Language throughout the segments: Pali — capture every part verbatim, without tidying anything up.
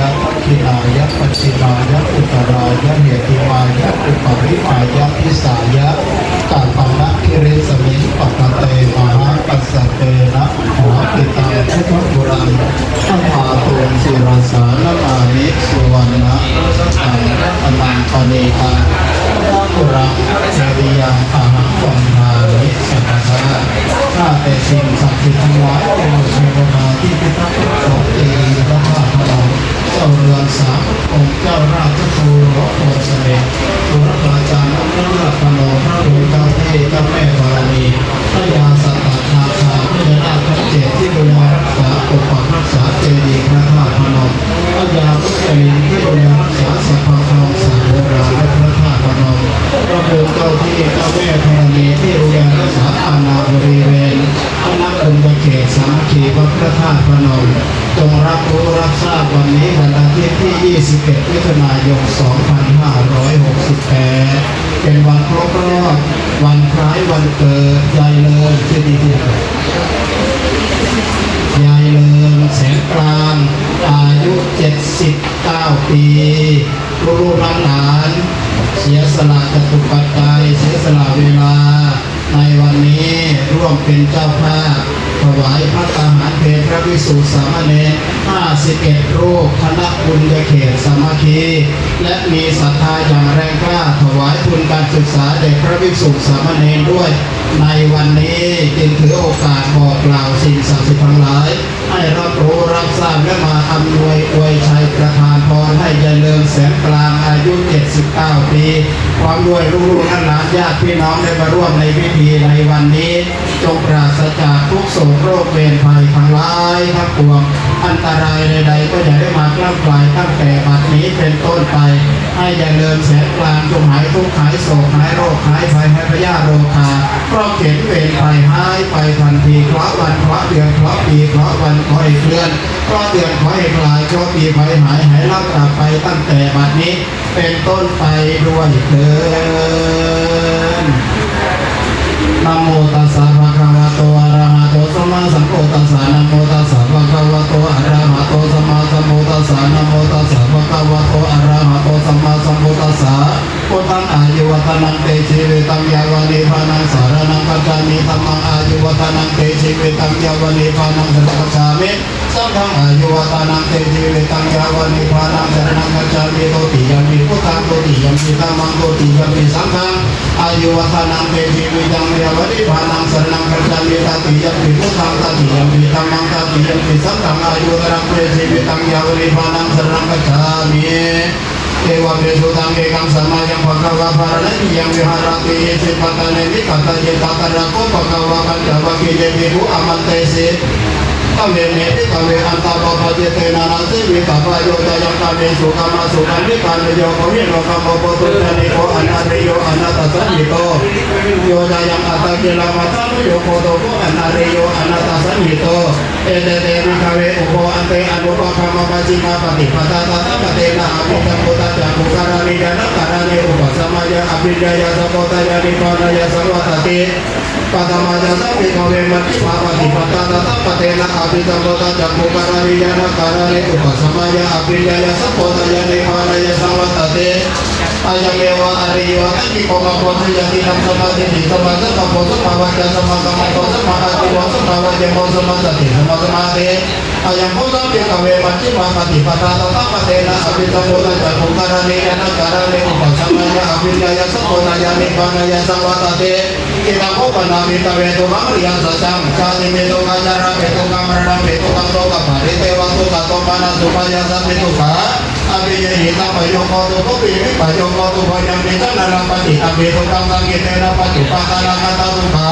dakkhiṇāya pacchimāya uttarāya heṭṭhimāya uparimāya disāya tappamagiriṃ samiṃ pattate mahākassa pe na mahāpiṭaṃ buddhapūraṃ namātuṃ sirasā namāmi suvaṇṇaṃ ratanaṃ paṇītaṃ buddhapūraṃ jariyaṃ ahaṃ vandāmi sabbadā. ข้าแต่สิ่งศักดิ์สิทธิ์ทั้งหลาย โปรดเทวดาที่พิทักษ์รักษาเจดีย์พระธาตุพนม เจ้าเรืองสามพระองค์ เจ้าราชครูหลวงพลเสด็จ บุรพาจารย์พระธาตุพนม พระภูมิเจ้าที่เจ้าแม่ธรณี พญาสัตตนาคา พญานาคทั้งเจ็ดที่ดูแลรักษาปกปักรักษาเจดีย์พระธาตุพนม พญามุจลินที่ดูแลรักษาสภาพทองสาโบราณและพระธาตุพนม พระภูมิเจ้าที่เจ้าแม่ธรณีที่ดูแลรักษาอาณาบริเวณ พระนครเขตสามัคคีวัดพระธาตุพนม จงรับรู้รับทราบวันนี้วันอาทิตย์ที่ ยี่สิบเอ็ด มิถุนายน สองพันห้าร้อยหกสิบแปด เป็นวันครบรอบวันคล้ายวันเกิดยายเลิง ชื่อดีที่ ยายเลิงแสงกลาง อายุ เจ็ดสิบเก้า ปี ลูกๆหลานๆเสียสละจตุปัจจัย เสียสละเวลา ในวันนี้ร่วมเป็นเจ้าภาพถวายภัตตาหารเพลพระภิกษุสามเณร ห้าสิบเอ็ด รูป คณะบุญญาเขตสามัคคี และมีศรัทธาอย่างแรงกล้าถวายทุนการศึกษาแด่พระภิกษุสามเณรด้วย ในวันนี้จึงถือโอกาสบอกกล่าวสิ่งศักดิ์สิทธิ์ทั้งหลาย ให้รับรู้รับทราบและมาอำนวยอวยชัยประทานพรให้ยายเลิงแสงกลางอายุ เจ็ดสิบเก้า ปี พร้อมด้วยลูกๆหลานๆญาติพี่น้องได้มาร่วมในพิธีในวันนี้ จงปราศจากทุกข์โศกโรคเวรภัยทั้งหลายทั้งปวง อันตรายใดๆก็อย่าได้มากล้ำกลายตั้งแต่บัดนี้เป็นต้นไป ให้ยายเลิงแสงกลางจงหายทุกข์หายโศกหายโรคหายภัย ให้พยาธิโรคา เคราะห์เข็ญเวรภัยหายไปทันที เคราะห์วันเคราะห์เดือนเคราะห์ปี เคราะห์วันขอให้เคลื่อน เคราะห์เดือนขอให้คลาย เคราะห์ปีขอให้หาย หายลับกลับไปตั้งแต่บัดนี้เป็นต้นไปด้วยเทอญ Namo tassa bhagavato arahato sammāsambuddhassa. Namo tassa bhagavato arahato sammāsambuddhassa. Namo tassa bhagavato arahato sammāsambuddhassa. Buddhaṃ āyuvaḍḍhanaṃ te jīvitaṃ yāva nibbānaṃ saraṇaṃ gacchāmi. Dhammaṃ āyuvaḍḍhanaṃ te jīvitaṃ yāva nibbānaṃ saraṇaṃ gacchāmi. Saṅghaṃ āyuvaḍḍhanaṃ te jīvitaṃ yāva nibbānaṃ saraṇaṃ gacchāmi. Dutiyampi buddhaṃ, dutiyampi dhammaṃ, dutiyampi saṅghaṃ āyuvaḍḍhanaṃ te jīvitaṃ yāva nibbānaṃ saraṇaṃ gacchāmi. Tatiyampi buddhaṃ, tatiyampi dhammaṃ, tatiyampi saṅghaṃ āyuvaḍḍhanaṃ te jīvitaṃ yāva nibbānaṃ saraṇaṃ gacchāmi. Evaṃ me sutaṃ. Ekaṃ samayaṃ bhagavā bārāṇasiyaṃ viharati isipatane migadāye. Tatra kho bhagavā pañcavaggiye bhikkhū āmantesi. Dveme bhikkhave antā pubbe cittena na sevitabbā. Yo cāyaṃ kāmesu kāmasukhallikānuyogo hīno gammo pothujjaniko anariyo anatthasañhito. Yo cāyaṃ attakilamathānuyogo dukkho anariyo anatthasañhito. Ete te bhikkhave ubho ante anupagamma majjhimā paṭipadā tathāgatena abhisambuddhā cakkhukaraṇī ñāṇakaraṇī upasamāya abhiññāya sambodhāya nibbānāya saṃvattati. Katamā ca sā bhikkhave majjhimā paṭipadā tathāgatena abhisambuddhā cakkhukaraṇī ñāṇakaraṇī upasamāya abhiññāya sambodhāya nibbānāya saṃvattati. Ayameva ariyo aṭṭhaṅgiko maggo, seyyathīdaṃ: sammādiṭṭhi sammāsaṅkappo sammāvācā sammākammanto sammāājīvo sammāvāyāmo sammāsati sammāsamādhi. Ayaṃ kho sā bhikkhave majjhimā paṭipadā tathāgatena abhisambuddhā cakkhukaraṇī ñāṇakaraṇī upasamāya abhiññāya sambodhāya nibbānāya saṃvattati. Idaṃ kho pana bhikkhave dukkhamariyaṃ saccaṃ. Jātipi dukkhā jarāpi dukkhā maraṇampi dukkhaṃ sokaparidevadukkhadomanassupāyāsāpi dukkhā appiyehi sampayogo dukkho piyehi vipayogo dukkho. Yampi saṃsaraṃ paṭikkampi dukkhaṃ saṅkhittena paṭipādanakkhandhā dukkhā.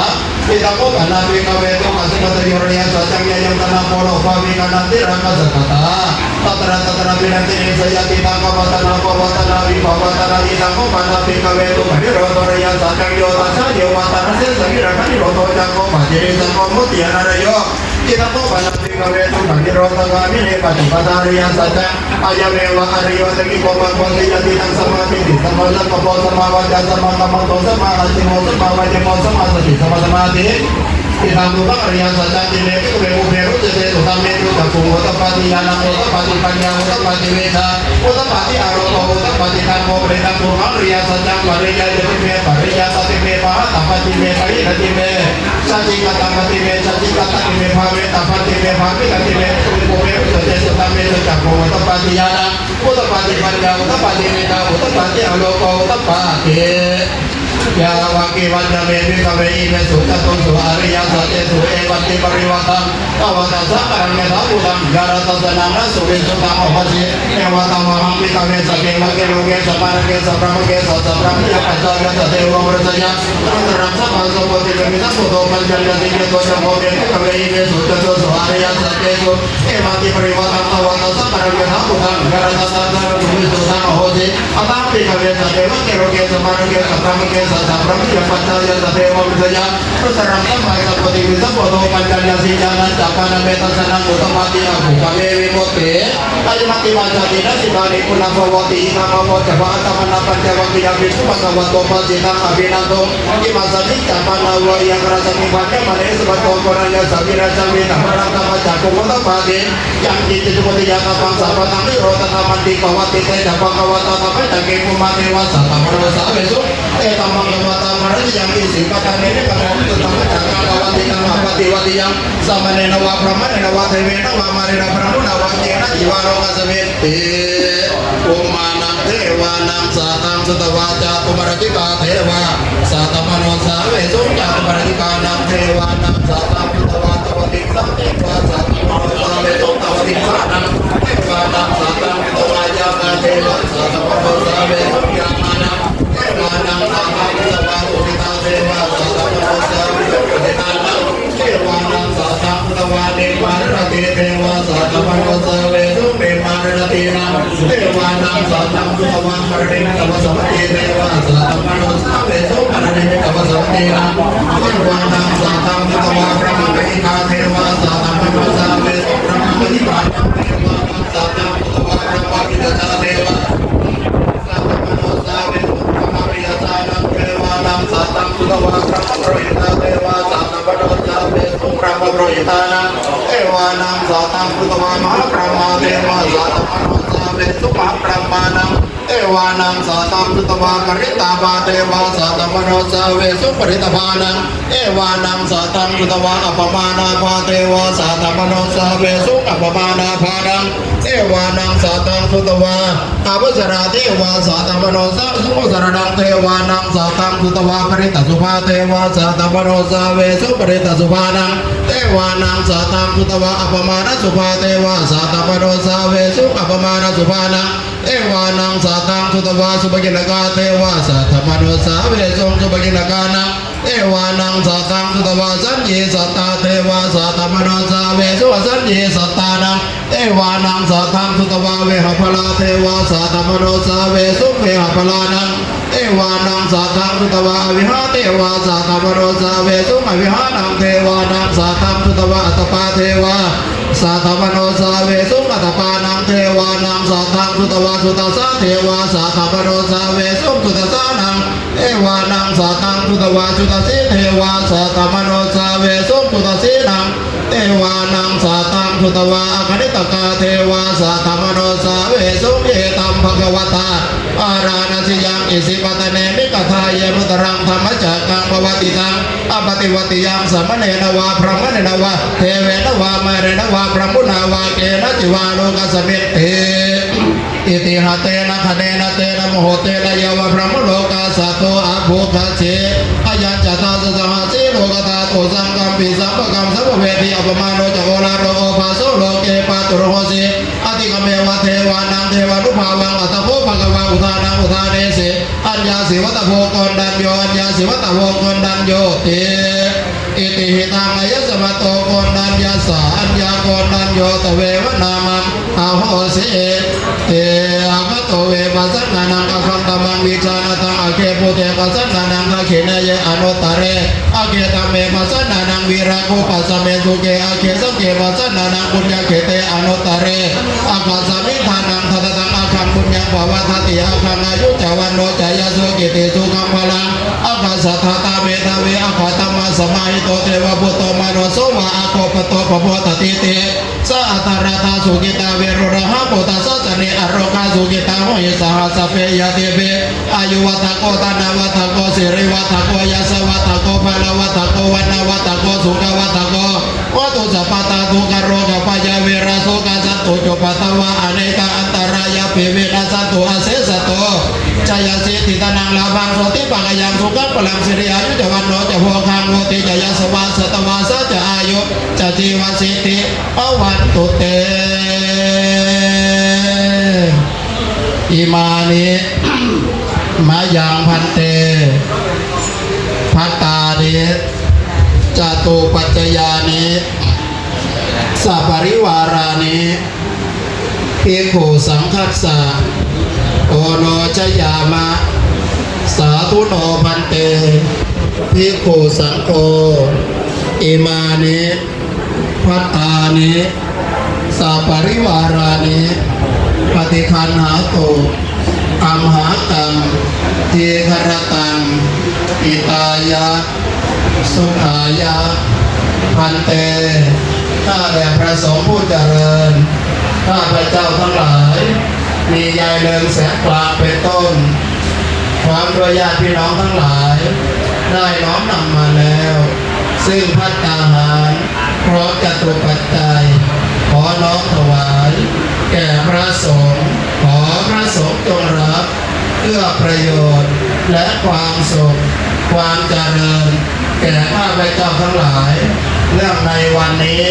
Idaṃ kho pana bhikkhave dukkhasumudayo ariyasaccaṃ. Yāyaṃ taṇhā ponobbhavikā nandirāgasahagatā tatra tatrapi nandiनी, seyyathīdaṃ: kāmataṇhā bhavataṇhā vibhavataṇhā. Idaṃ kho pana bhikkhave dukkhanirodho ariyasaccaṃ. Yo tassāyeva taṇhāya asesavirāganirodho cāgo paṭinissaggo mutti anālayo. Idaṃ kho pana bhikkhave dukkhanirodhagāminī paṭipadā ariyasaccaṃ. Ayameva ariyo aṭṭhaṅgiko maggo, seyyathīdaṃ: sammādiṭṭhi sammāsaṅkappo sammāvācā sammākammanto sammāājīvo sammāvāyāmo sammāsati sammāsamādhi. Idambuddhaṃ ariyasaccanti me bhikkhave pubbe rojase sudhamme tu cakkhuṃ udapādi ñāṇaṃ udapādi paññā udapādi vijjā udapādi āloko udapādi. Dhammo panidaṃ buddhaṃ ariyasaccaṃ pariññeyyatīti me pariññātāti me pahātabbanti me pahīnanti me sacchikatanti me sacchikatanti me bhāvetabbanti me bhāvitanti me bhikkhave pubbe rojase sudhamme tu cakkhuṃ udapādi ñāṇaṃ udapādi paññā udapādi vijjā udapādi āloko udapādi. Yāvakīvañca me bhikkhave imesu catūsu ariyasaccesu evantiparivaṭṭaṃ taṃ taṃ saṅkhāraṃ yathābhūtaṃ ñāṇadassanaṃ na suvisuddhaṃ ahosi. Evaṃ tvaṃ ahaṃ bhikkhave sagge vagge loke samārake sabrahmake sahabrahmake pacchāya sadevamanussāya anuttaraṃ sammāsambodhiṃ abhisambuddho pañcaññāsiṃ. Yato ca kho me bhikkhave imesu catūsu ariyasaccesu evantiparivaṭṭaṃ taṃ taṃ saṅkhāraṃ yathābhūtaṃ ñāṇadassanaṃ na suvisuddhaṃ ahosi. Athāhaṃ bhikkhave sagge vagge loke samārake sabrahmake sahabrahmake pacchāya sadevamanussāya anuttaraṃ sammāsambodhiṃ abhisambuddho pañcaññāsiṃ. Ñāṇañca pāṇā me dassanaṃ udapādi akuggameva vimutti. Ayamantā pī jāti nasīdati punabbhavoti. Idamavoca bhagavatā ātappamāṇabhāvakāyikā bhikkhū bhagavato bhāsitaṃ abhinanduṃ. Imasmiñca pana bhavasmiṃ bhaññamāne sabbatopasaṅkameyyāma vītarāgehi vītarāgehi dhammacakkhuṃ udapādi. Yaṅkiñci sukhūpayāsabhaṃ sabbantaṃ nirodhānamantikāvatthi. Te ca bhagavatā dhammacakke bhummā devā saddamanussāvesuṃ. Te ca bhagavatā bharatiyāṃ isipatane migadāni taṃ dhammacakkhaṃ pavattitaṃ appaṭivattiyaṃ samaṇena vā brāhmaṇena vā devena vā mārena vā brahmunā vā kenaci vā lokasminti. Bhummānaṃ devānaṃ saddaṃ sutvā cātummahārājikā devā saddamanussāvesuṃ. Cātummahārājikānaṃ devānaṃ saddaṃ sutvā tāvatiṃsā devā saddamanussāvesuṃ. Tāvatiṃsānaṃ devānaṃ saddaṃ sutvā yāmā devā saddamanussāvesuṃ. Yāmānaṃ devānaṃ saddaṃ sutvā tusitā devā saddamanussāvesuṃ. Tusitānaṃ devānaṃ saddaṃ sutvā nimmānaratī devā saddamanussāvesuṃ. Nimmānaratīnaṃ devānaṃ saddaṃ sutvā paranimmitavasavattī devā saddamanussāvesuṃ. Paranimmitavasavattīnaṃ devānaṃ saddaṃ sutvā brahmakāyikā devā saddamanussāvesuṃ. Brahmakāyikānaṃ devānaṃ saddaṃ sutvā brahmapārita devā saddamanussāvesuṃ. Brahmapāritaṃ devānaṃ saddaṃ sutvā brahmapurohitā devā saddamanussāvesuṃ. Brahmapurohitānaṃ devānaṃ saddaṃ sutvā mahābrahmā devā saddamanussāvesuṃ. Mahābrahmānaṃ devānaṃ saddaṃ sutvā parittābhā devā saddamanussāvesuṃ. Parittābhānaṃ devānaṃ saddaṃ sutvā appamāṇābhā devā saddamanussāvesuṃ. Appamāṇābhānaṃ devānaṃ saddaṃ sutvā ābhassarā devā saddamanussāvesuṃ. Ābhassarānaṃ devānaṃ saddaṃ sutvā parittasubhā devā saddamanussāvesuṃ. Parittasubhānaṃ devānaṃ saddaṃ sutvā appamāṇasubhā devā saddamanussāvesuṃ. Appamāṇasubhānaṃ devānaṃ saddaṃ sutvā subhakiṇhakā devā saddamanussāvesuṃ. Subhakiṇhakānaṃ devānaṃ saddaṃ sutvā asaññī sattā devā saddamanussāvesuṃ. Asaññī sattānaṃ devānaṃ saddaṃ sutvā vehapphalā devā saddamanussāvesuṃ. Vehapphalānaṃ devānaṃ saddaṃ sutvā avihā devā saddamanussāvesuṃ. Avihānaṃ devānaṃ saddaṃ sutvā atappā devā saddamanussāvesuṃ. Atappānaṃ devānaṃ saddaṃ sutvā sudassā devā saddamanussāvesuṃ. Sudassānaṃ devānaṃ saddaṃ sutvā jutasī devā saddamanussāvesuṃ. Jutasīnaṃ devānaṃ saddaṃ sutvā akaniṭṭhakā devā saddamanussāvesuṃ. Etam bhagavatā bārāṇasiyaṃ isipatane migadāye anuttaraṃ dhammacakkaṃ pavattitaṃ appaṭivattiyaṃ samaṇena vā brāhmaṇena vā devena vā mārena vā brahmunā vā kenaci vā lokasminti. Itiha tena khaṇena tena muhuttena yāva brahmalokā saddo abbhuggacchi. Ayañca dasasahassī lokadhātu saṅkampi sampakampi sampavedhi. Appamāṇo ca oḷāro obhāso loke pāturahosi atikkammeva devānaṃ devānubhāvaṃ. Atha kho bhagavā udānaṃ udānesi: Aññāsi vata bho Koṇḍañño, aññāsi vata bho Koṇḍaññoti. Iti hidaṃ āyasmato Koṇḍaññassa aññākoṇḍañño tveva nāmaṃ ahosīti. Aggato ve pasannānaṃ aggaṃ dhammaṃ vijānataṃ agge buddhe pasannānaṃ dakkhiṇeyye anuttare agge dhamme pasannānaṃ virāgūpasamē sukhe agge saṅghe pasannānaṃ puññakkhette anuttare aggasmiṃ dānaṃ dadataṃ aggaṃ puññaṃ Bhavatu te. Aggaṃ āyu ca vaṇṇo ca yasavā, sukhaṃ balaṃ. Aggassa dātā medhāvī, aggadhammasamāhito, devabhūto manusso vā, aggopaṭi pamodati. Te ca atthaladdhā sukhitā, viruḷhā buddhasāsane, arogā sukhitā hoti, saha sabbehi ñātibhi. Āyuvaḍḍhako dhanavaḍḍhako, sirivaḍḍhako yasavaḍḍhako, balavaḍḍhako vaṇṇavaḍḍhako, sukhavaḍḍhako hotu sabbadā. Dukkharogabhayā verā sokā sattu cupaddavā, anekā antarāyāpi vinassantu asesato. Jayasiddhi dhanaṃ lābhaṃ, sotthi bhāgyaṃ sukhaṃ balaṃ, siri āyu ca vaṇṇo ca, bhogaṃ vuḍḍhī ca yasavā, satavassā ca āyū ca, jīvasiddhī bhavantu te. Imāni mayaṃ bhante bhattāni catupaccayāni saparivārāni bhikkhusaṅghassa oṇojayāma. Sādhu no bhante bhikkhusaṅgho imāni bhattāni saparivārāni paṭiggaṇhātu amhākaṃ dīgharattaṃ hitāya sukhāya. Bhante ข้าแต่พระสงฆ์ผู้เจริญ ข้าพเจ้าทั้งหลาย มียายเรืองแสงกลางเป็นต้น พร้อมด้วยญาติพี่น้องทั้งหลาย ได้น้อมนำมาแล้ว ซึ่งภัตตาหาร พร้อมจตุปัจจัย ขอน้อมถวาย แก่พระสงฆ์ ขอพระสงฆ์จงรับ เพื่อประโยชน์และความสุข ความเจริญ แก่ข้าพเจ้าทั้งหลาย เนื่องในวันนี้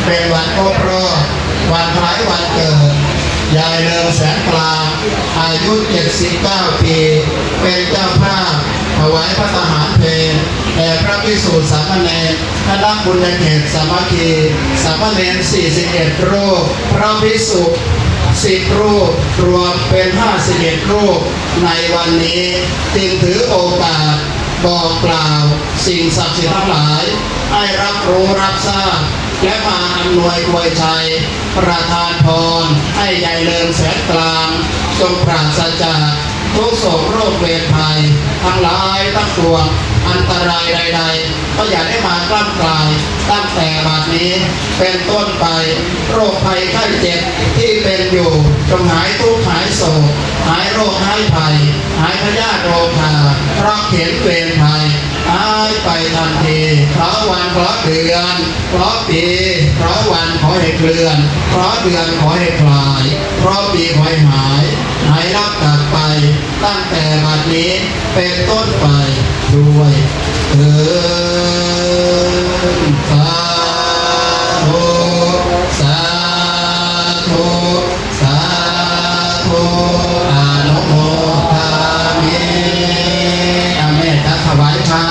เป็นวันครบรอบ วันคล้ายวันเกิด ยายเรืองแสงกลาง อายุ เจ็ดสิบเก้า ปี เป็นเจ้าภาพถวายภัตตาหารเพลแด่พระภิกษุสามเณร คณะบุญญาเขตสามัคคี สามเณร สี่สิบเอ็ด รูป พระภิกษุ สิบ รูป รวมเป็น ห้าสิบเอ็ด รูป ในวันนี้ จึงถือโอกาสบอกกล่าวสิ่งศักดิ์สิทธิ์ทั้งหลาย ให้รับรู้รับทราบ และมาอำนวยอวยชัย ประทานพร ให้ยายเรืองแสงกลาง จงปราศจาก ทุกข์โศกโรคเวรภัย ทั้งหลายทั้งปวง อันตรายใดๆ ก็อย่าได้มากล้ำกลาย ตั้งแต่บัดนี้เป็นต้นไป โรคภัยไข้เจ็บที่เป็นอยู่ จงหายทุกข์หายโศก หายโรคหายภัย หายพยาธิโรคา เคราะห์เข็ญเวรภัย หายไปทันที เคราะห์วันเคราะห์เดือน เคราะห์ปี เคราะห์วันขอให้เคลื่อน เคราะห์เดือนขอให้คลาย เคราะห์ปีขอให้หาย หายลับจากไป ตั้งแต่บัดนี้เป็นต้นไปด้วยเทอญ สาธุ สาธุ สาธุ อนุโมทามิ อาเมตตาถวายพระ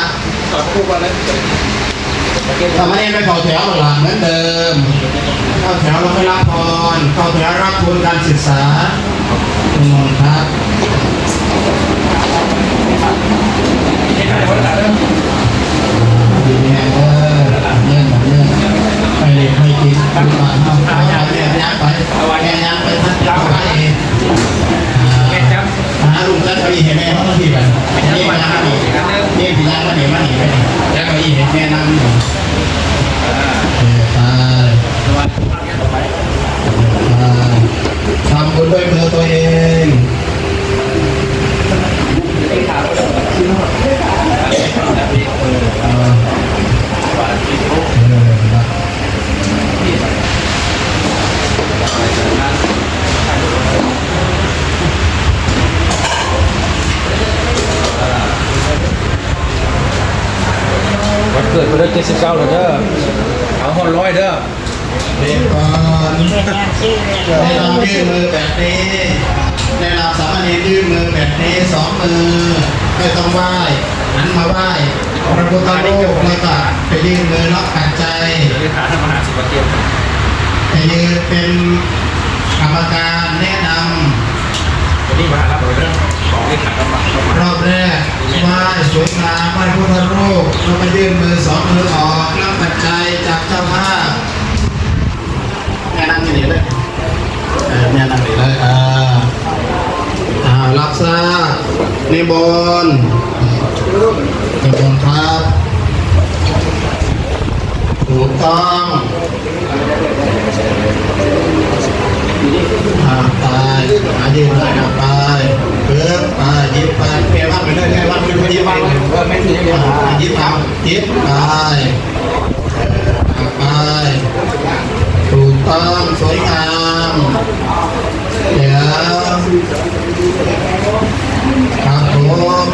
สามเณรไปเข้าแถวหลังเหมือนเดิม เข้าแถวแล้วไปรับพร เข้าแถวรับทุนการศึกษา นิมนต์ครับ ดีแน่เด้อ เยี่ยมเยี่ยม ไปเลย ไปกิน ไปบ้านเฮา ไป ไป แม่ย่างไป แม่ย่างไป ท่านจะไปเอง อ่า หาลุงจัดเก้าอี้ให้แม่เขาที่บ้าน นี่มานี่ นี่ที่นั่งมานี่ มานี่ มานี่ จัดเก้าอี้ให้แม่นั่งนี่ เออ ไป ไป ทำบุญด้วยมือตัวเอง เออ เออ นะ วันเกิดเพิ่นเด้อ เจ็ดสิบเก้า แล้วเด้อ เอาฮอดร้อยเด้อ เรียนก่อน แนะนำยื่นมือแบบนี้ แนะนำสามเณรยื่นมือแบบนี้ สองมือ ไม่ต้องไหว้ หันมาไหว้พระพุทธรูป แล้วก็ไปยื่นมือรับปัจจัย เดี๋ยวจะถามท่านมหาสิบเกียรติ ไปยืนเป็นกรรมการแนะนำ วันนี้มารับเรื่องของที่ขัดต่อมา รอบแรก ไหว้สวยงาม ไหว้พุทธรูป แล้วก็ยื่นมือสองมือออก รับปัจจัยจากเจ้าภาพ แม่นั่งนี่เลย เออ แม่นั่งนี่เลย เออ นิมนต์ นิมนต์ครับ ถูกต้อง อ่า ไป หายืนเลยนะ ไป ปึ๊บ ไป หยิบไป แกวัดไปเรื่อย แกวัดไปเรื่อย หยิบไป หยิบไป หยิบไป เออ ไป ถูกต้อง สวยงาม เดี๋ยว ครับผม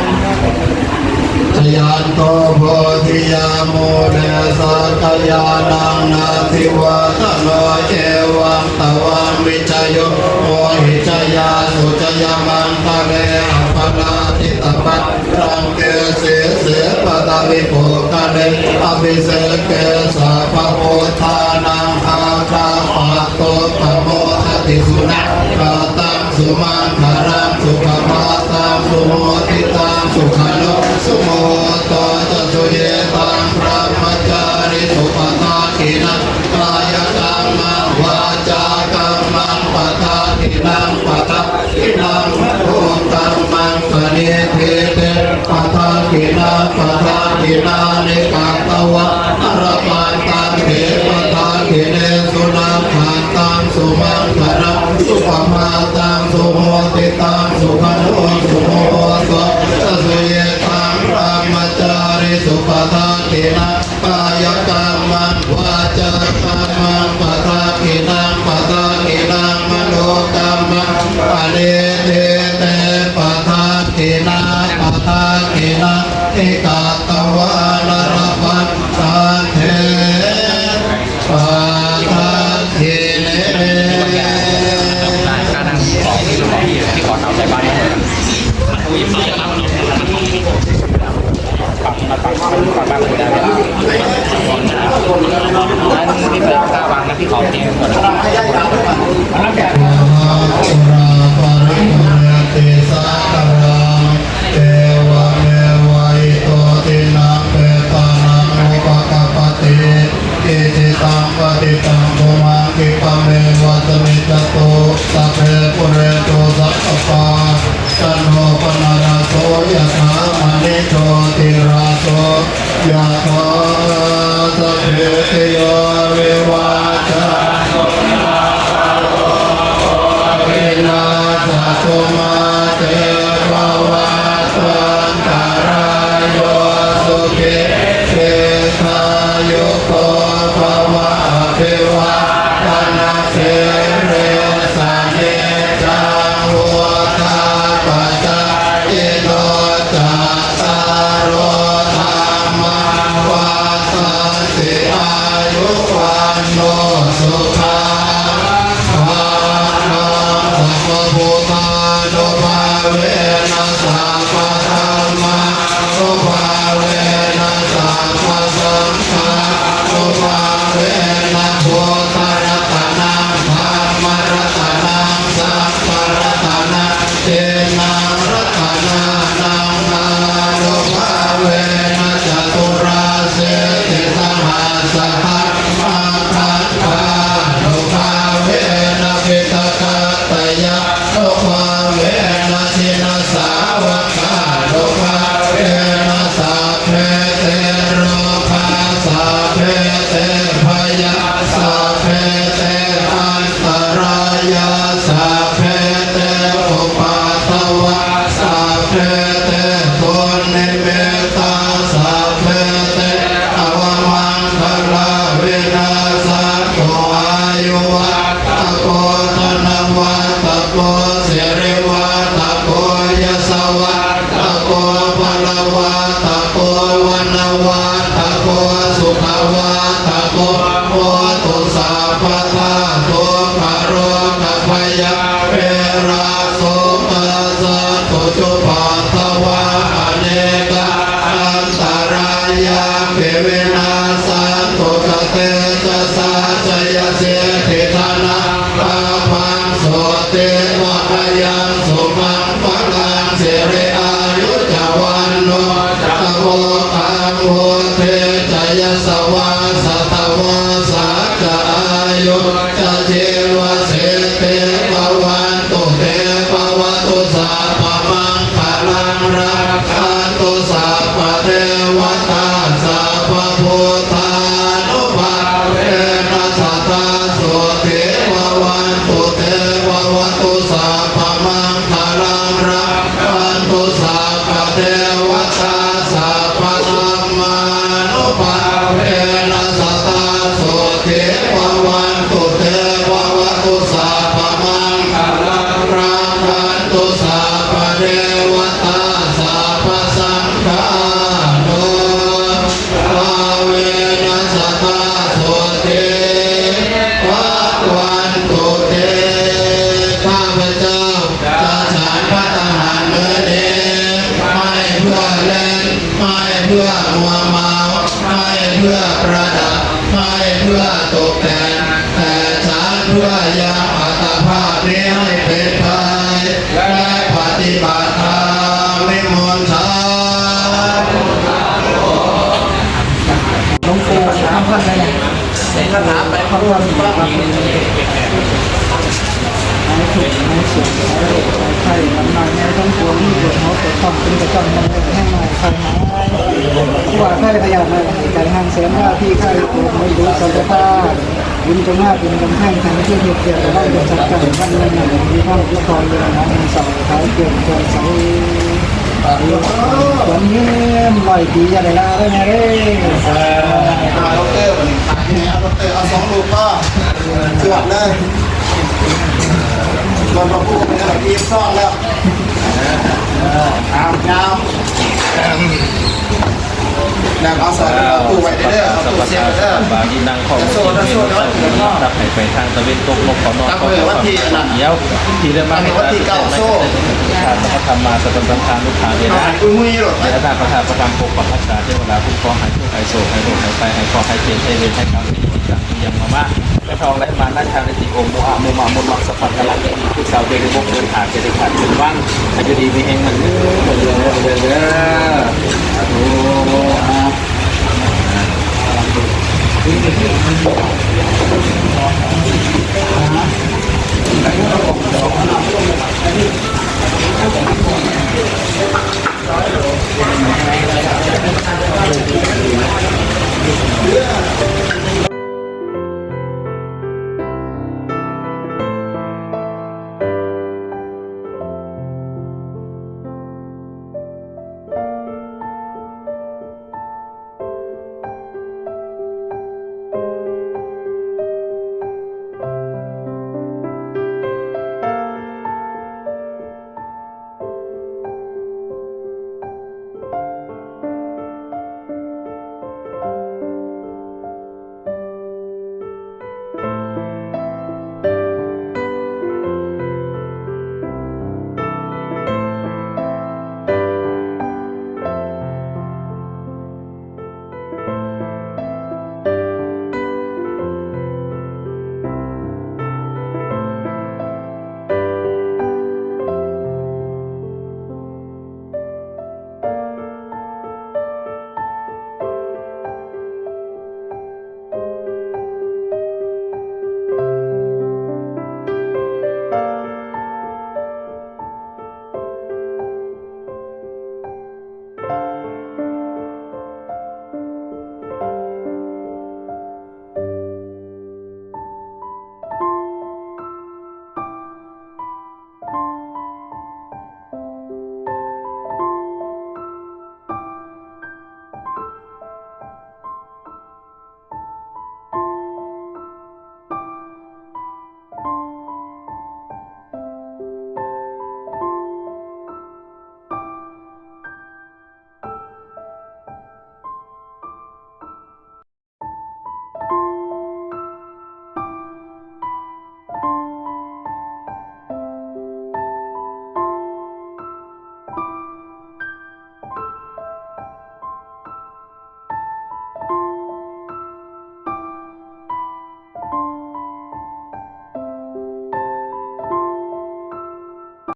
Jayanto bodhiyā mūle sakyānaṃ nandivaḍḍhano, evaṃ tvaṃ vijayo hohi jayassu jayamaṅgale, aparājitapallaṅke sīse paṭhavipokkhare, abhiseke sabbabuddhānaṃ aggappatto pamodati. Sunakkhattaṃ sumaṅgalaṃ supabhātaṃ suhuṭṭhitaṃ, sukhaṇo sumuhutto ca suyiṭṭhaṃ brahmacārisu, padakkhiṇaṃ kāyakammaṃ vācākammaṃ padakkhiṇaṃ, padakkhiṇaṃ manokammaṃ paṇidhī te padakkhiṇā, padakkhiṇāni katvāna labhantatthe padakkhiṇe. Sunakkhattaṃ sumaṅgalaṃ supabhātaṃ suhuṭṭhitaṃ, sukhaṇo sumuhutto ca suyiṭṭhaṃ brahmacārisu, padakkhiṇaṃ kāyakammaṃ vācākammaṃ padakkhiṇaṃ, padakkhiṇaṃ manokammaṃ paṇidhī te padakkhiṇā, padakkhiṇāni katvāna labhantatthe padakkhiṇe. ที่ขอเตาใส่บ้านนี่ ฝากมาฝากฝากบ้านคุณได้ไหมครับ อันนี้พี่เบิร์ดข้าววางนะ พี่ขอเตียงก่อน Pūrā paripūrenti sāgaraṃ, evameva ito dinnaṃ petānaṃ upakappati. Icchitaṃ patthitaṃ tumhaṃ khippameva samijjhatu, sabbe pūrentu saṅkappā, cando paṇṇaraso yathā, maṇi jotiraso yathā. Sabbītiyo vivajjantu, vinassatu, mā te bhavatvantarāyo, sukhī dīghāyuko bhava. Abhivādanasīlissa niccaṃ vuḍḍhāpacāyino, cattāro dhammā vaḍḍhanti, āyu vaṇṇo sukhaṃ balaṃ. Sabbabuddhānubhāvena sabbadhammānubhāvena sabbasaṅghānubhāvena buddharatanaṃ dhammaratanaṃ saṅgharatanaṃ tiṇṇaṃ ratanānaṃ ānubhāvena caturāsītisahassadhammakkhandhānubhāvena piṭakattayānubhāvena jinasāvakānubhāvena sabbe te rogā sabbe te bhayā sabbe te antarāyā sabbe te upaddavā sabbe te dunnimittā sabbe te avamaṅgalā vinassantu. Āyuvaḍḍhako dhanavaḍḍhako sirivaḍḍhako yasavaḍḍhako balavaḍḍhako vaṇṇavaḍḍhako sukhavaḍḍhako hotu sabbadā. Dukkharogabhayā verā sokā sattu cupaddavā anekā antarāyāpi vinassantu ca tejasā. Jayasiddhi dhanaṃ lābhaṃ sotthi bhāgyaṃ sukhaṃ balaṃ siri āyu ca vaṇṇo ca bhogaṃ vuḍḍhī ca yasavā satavassā ca āyū ca jīvasiddhī bhavantu te. Bhavatu sabbamaṅgalaṃ Sabbadevatā sabbadhammānubhāvena sadā sotthī bhavantu te. Bhavatu sabbamaṅgalaṃ, rakkhantu sabbadevatā, sabbasaṅghānubhāvena sadā sotthī bhavantu te. ข้าพเจ้าจะฉันภัตตาหารมื้อนี้ ไม่เพื่อเล่น ไม่เพื่อมัวเมา ไม่เพื่อประดับ ไม่เพื่อตกแต่ง แต่ฉันเพื่อยังอัตภาพนี้ให้เป็นไป และปฏิบัติธรรม นิมนต์สาธุ หลวงปู่ทำท่านเลย คาถาไปพร้อมกัน หายทุกข์หายโศกหายโรคหายไข้ ทำนายให้ทั้งปวง มีปวดหัวปวดท้อง เป็นประจำ มันแห้งหน่อย คอยหาย ทั่วไข้พยาธิ ไข้หาย ไข้ห้างแสน ว่าที่ไข้ปวด หมดรู้สัพพะทา บุญจงมาเป็นกำแพง ทางที่เฮ็ดเกียรติ ระวังเป็นสักการ วันหนึ่ง มีความทุกข์ทรมาน หาเงินสอง ขายเกียรติ เกียรติใส ขวัญยืน ร้อยปี อย่าได้ลาเลยนะเด้อ อ่า ดอกเตอร์ วันนี้ขายยังไงครับ ดอกเตอร์ เอาสองลูกก็ เกือบเลย ส่วนพระพุทธเนี่ย อีกซองแล้ว เอายาว แล้วเอาสองลูกตู้ไว้เด้อ เอาตู้เซฟไว้เด้อ สัพพะทา สัพพะทา สัพพะทา สัพพะทา ทรัพย์ให้ไปทางตะเวนตก นกขอนอน ตั้งแต่วันที่ เดี๋ยว ที่ได้มาให้ วันที่เก้า โซ่ สัพพะทา สัพพะทา สัพพะทา สัพพะทา นุภาเวนะ เอาให้คุยๆ โลด เวนะ พะทา พะทา ปกปักรักษา เทวดาคุ้มครอง ให้ทุกข์ ให้โศก ให้โรค ให้ภัย ให้เคราะห์ ให้เจ็บ ให้เวร ให้กรรม ที่ยังมา ไปทองไหลมา นาชาลิติ โอม โมหะ โมมะ มนต์มัง สะพัด กะละ กิริ พุทธา เวริวงศ์ เดินหา เจริญขาด เดินว่าง อายุดี มีแห่งมัน เดิน เดิน เดิน เดิน